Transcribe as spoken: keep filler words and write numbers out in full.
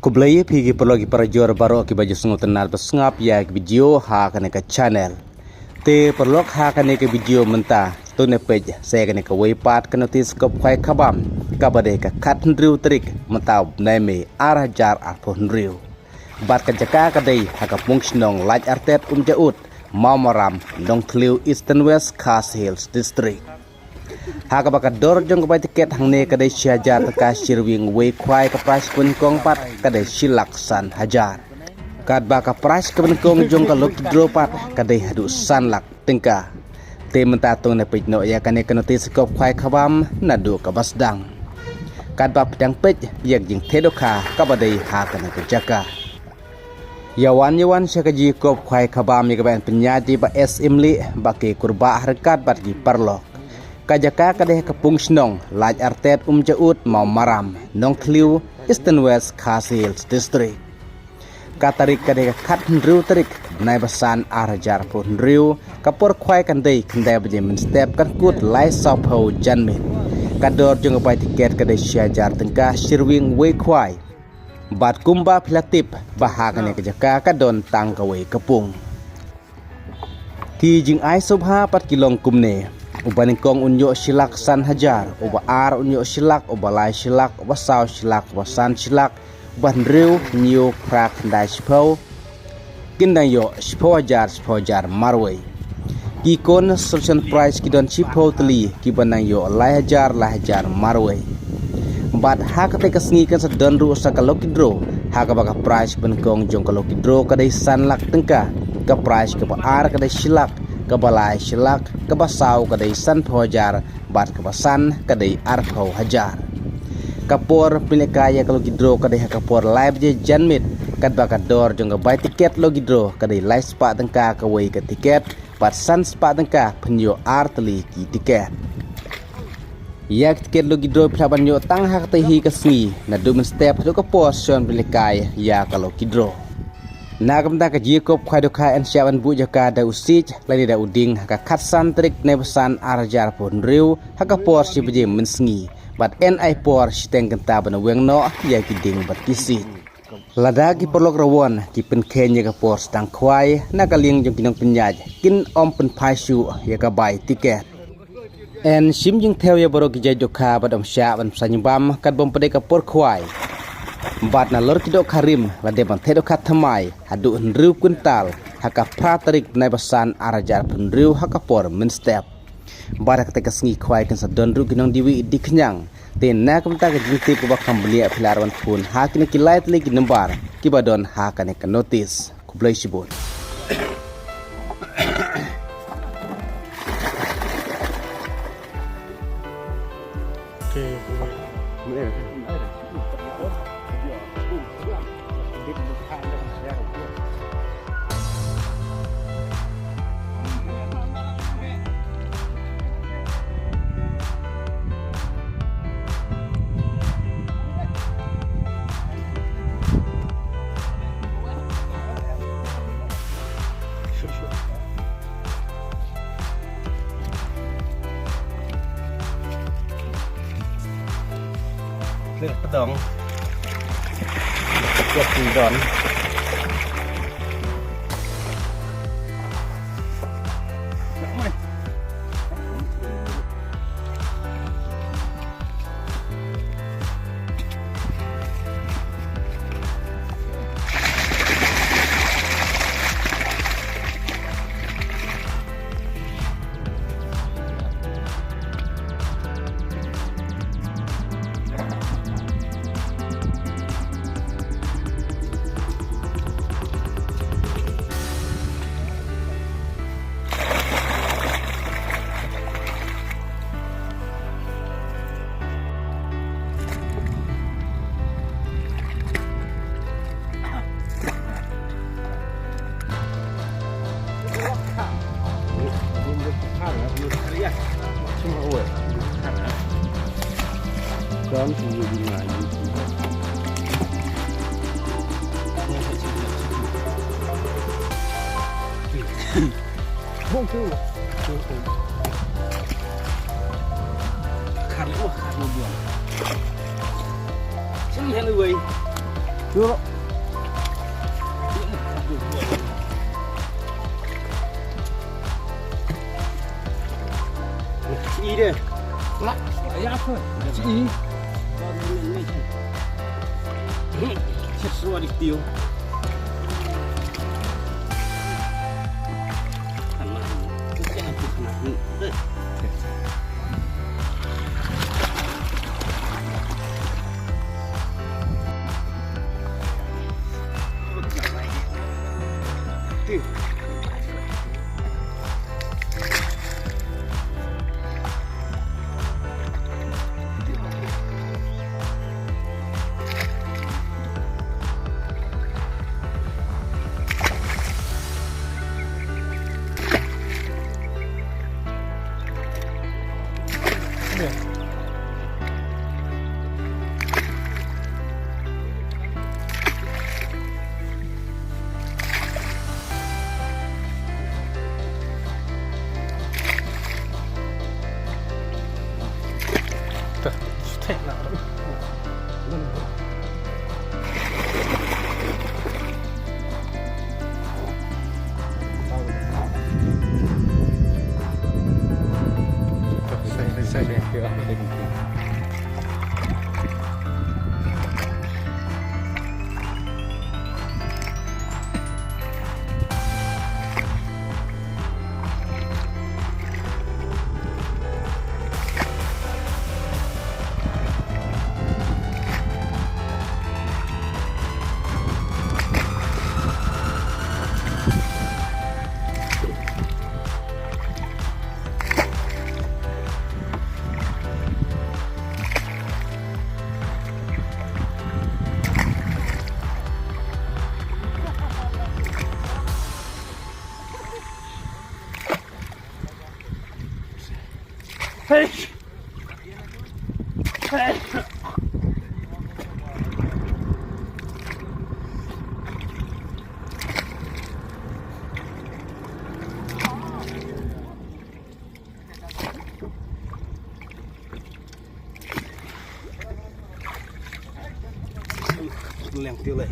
Khublei ïa phi ki paralok ki parajor baroh kiba ju sngewtynnat ba sngap ïa ki video ha kane ka channel. Te paralok, ha kane ka video mynta to ngin peit sa ïa kane kawei pat ka notis kop khwai khabam kaba dei ka khathynriew tarik mynta u bnai May ar hajar arphew hynriew. Bad ka jaka ka dei ha ka pung shnong Laitartet Umjaut, Mawmaram, Nongthliew, Eastern West Khasi Hills District. Ha kaba ka dor jong ka bai tiket hangne ka dei shi hajar tyngka shi rwiang wei khwai, ka prize kaba nyngkong pat ka dei shi lak san hajar. Katba ka prize kaba nyngkong jong ka lucky draw pat ka dei haduh san lak tyngka. Te mynta to ngin peit noh ïa kane ka notis kop khwai khabam naduh kaba sdang. Katba pdiang peit ïa ka jingtheh dohkha kaba dei ha kane ka jaka. Ïa wan ïa wan sha ka jingïakop khwai khabam ïa kaba yn pynïaid da i Bah S Imlieh, Bah K Kurbah ryngkat bad ki paralok. Ka jaka ka dei ha ka pung shnong Laitartet Umjaut, Mawmaram, Nongthliew, Eastern West Khasi Hills District. Ka tarik ka dei ka khathynriew tarik bnai ba san ar hajar arphew hynriew, ka por khwai kan dei khyndai baje mynstep, kan kut lai sawphew janmiet. Ka dor jong ka bai tiket ka dei shi hajar tyngka shi rwiang wei khwai. Bad kumba phi la tip ba ha kane ka jaka ka don tang kawei ka pung. Ki jingai sngewbha pat ki long kumne: uba nyngkong un ïoh shi lak san hajar, uba ar un ïoh shi lak, uba lai shi lak, uba saw shi lak, uba san shi lak, uba hynriew, hynñiew, phra, khyndai, shiphew, kin dang ïoh shiphew hajar shiphew hajar marwei. Ki consolation prize ki don shiphew tylli kiba nang ïoh lai hajar lai hajar marwei. Bad ha katei ka sngi kan sa don ruh sa ka lucky draw, ha kaba ka prize kaba nyngkong jong ka lucky draw ka dei san lak tyngka, ka prize kaba ar ka dei shi lak, kaba lai shi lak, kaba saw ka dei sanphew hajar, bad kaba san ka dei arphew hajar. Ka por pynlehkai ïa ka lucky draw ka dei ha ka por lai baje janmiet, katba ka dor jong ka bai tiket lucky draw ka dei lai spah tyngka kawei ka tiket, bad san spah tyngka phin ïoh ar tylli ki tiket. Ïa ki tiket lucky draw phi lah ban ïoh tang ha katei hi ka sngi, naduh mynstep haduh ka por shon pynlehkai ïa ka lucky draw. Na ka bynta ka jingïakop khwai dohkha yn shah ban buh jaka da u siej lane da u dieng ha ka khatsan tarik bnai ba san ar hajar arphew hynriew ha ka por shi baje mynsngi. Bad yn ai por shiteng kynta ban weng noh ïa ki dieng bad ki siej. Lada ki paralok rawon ki pynkheiñ ïa ka por sdang khwai, na ka liang jong ki nongpynïaid kin ym pynphai shuh ïa ka bai tiket. Yn shim jingthew ïa baroh ki jait dohkha bad ym shah ban pynsainbam katba ym pat dei ka por khwai. Bad nalor ki dohkha rim la dei ban theh dohkha thymmai haduh hynriew kwintal ha ka phra tarik bnai ba san ar hajar arphew hynriew ha ka por mynstep. Bad ha katei ka sngi khwai kan sa don ruh ki nongdie wieh die khñiang. Te na ka bynta ka jingtip kaba kham bniah phi lah ruh ban phone ha kine ki lai tylli ki nombar kiba don ha kane ka notis. Khublei shibun. Lir pdong. Lir pdong. Khar leh, wah, khar mo buan. Sini hen wei. Yo. Chi de. Lah, ya apa? Chi. Chi suara di tiu. Hey! Hey! Leng tiu lei.